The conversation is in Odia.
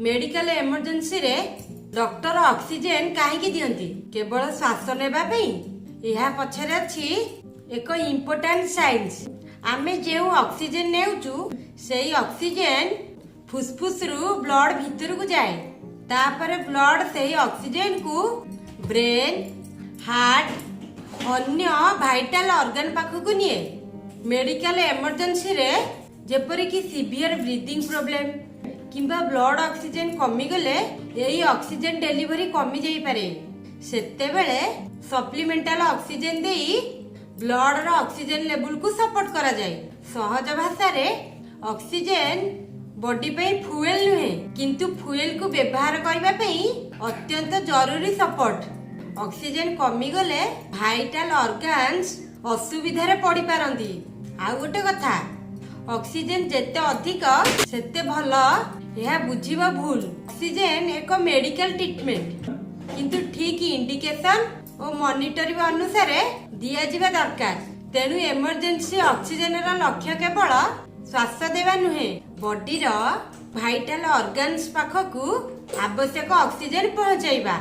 ମେଡିକାଲ ଏମର୍ଜେନ୍ସିରେ ଡକ୍ଟର ଅକ୍ସିଜେନ କାହିଁକି ଦିଅନ୍ତି? କେବଳ ଶ୍ୱାସ ନେବା ପାଇଁ? ଏହା ପଛରେ ଅଛି ଏକ ଇମ୍ପୋର୍ଟାଣ୍ଟ ସାଇନ୍ସ। ଆମେ ଯେଉଁ ଅକ୍ସିଜେନ ନେଉଛୁ, ସେଇ ଅକ୍ସିଜେନ ଫୁସଫୁସରୁ ବ୍ଲଡ ଭିତରକୁ ଯାଏ। ତାପରେ ବ୍ଲଡ ସେହି ଅକ୍ସିଜେନକୁ ବ୍ରେନ୍, ହାର୍ଟ, ଅନ୍ୟ ଭାଇଟାଲ ଅର୍ଗାନ ପାଖକୁ ନିଏ। ମେଡିକାଲ ଏମର୍ଜେନ୍ସିରେ, ଯେପରିକି ସିଭିୟର ବ୍ରିଦିଂ ପ୍ରୋବ୍ଲେମ କିମ୍ବା ବ୍ଲଡ ଅକ୍ସିଜେନ କମିଗଲେ, ଏହି ଅକ୍ସିଜେନ ଡେଲିଭରି କମି ଯାଇପାରେ। ସେତେବେଳେ ସପ୍ଲିମେଣ୍ଟାଲ ଅକ୍ସିଜେନ ଦେଇ ବ୍ଲଡର ଅକ୍ସିଜେନ ଲେବୁଲକୁ ସପୋର୍ଟ କରାଯାଏ। ସହଜ ଭାଷାରେ, ଅକ୍ସିଜେନ ବଡି ପାଇଁ ଫୁଏଲ ନୁହେଁ, କିନ୍ତୁ ଫୁଏଲକୁ ବ୍ୟବହାର କରିବା ପାଇଁ ଅତ୍ୟନ୍ତ ଜରୁରୀ ସପୋର୍ଟ। ଅକ୍ସିଜେନ କମିଗଲେ ଭାଇଟାଲ ଅର୍ଗାନ୍ସ ଅସୁବିଧାରେ ପଡ଼ିପାରନ୍ତି। ଆଉ ଗୋଟେ କଥା, ଅକ୍ସିଜେନ ଯେତେ ଅଧିକ ସେତେ ଭଲ, ଏହା ବୁଝିବା ଭୁଲ। ଅକ୍ସିଜେନ ଏକ ମେଡିକାଲ ଟ୍ରିଟମେଣ୍ଟ, କିନ୍ତୁ ଠିକ ଇଣ୍ଡିକେସନ ଓ ମନିଟରିଂ ଅନୁସାରେ ଦିଆଯିବା ଦରକାର। ତେଣୁ ଏମର୍ଜେନ୍ସି ଅକ୍ସିଜେନର ଲକ୍ଷ୍ୟ କେବଳ ଶ୍ୱାସ ଦେବା ନୁହେଁ, ବଡିର ଭାଇଟାଲ ଅର୍ଗାନ୍ସ ପାଖକୁ ଆବଶ୍ୟକ ଅକ୍ସିଜେନ ପହଞ୍ଚାଇବା।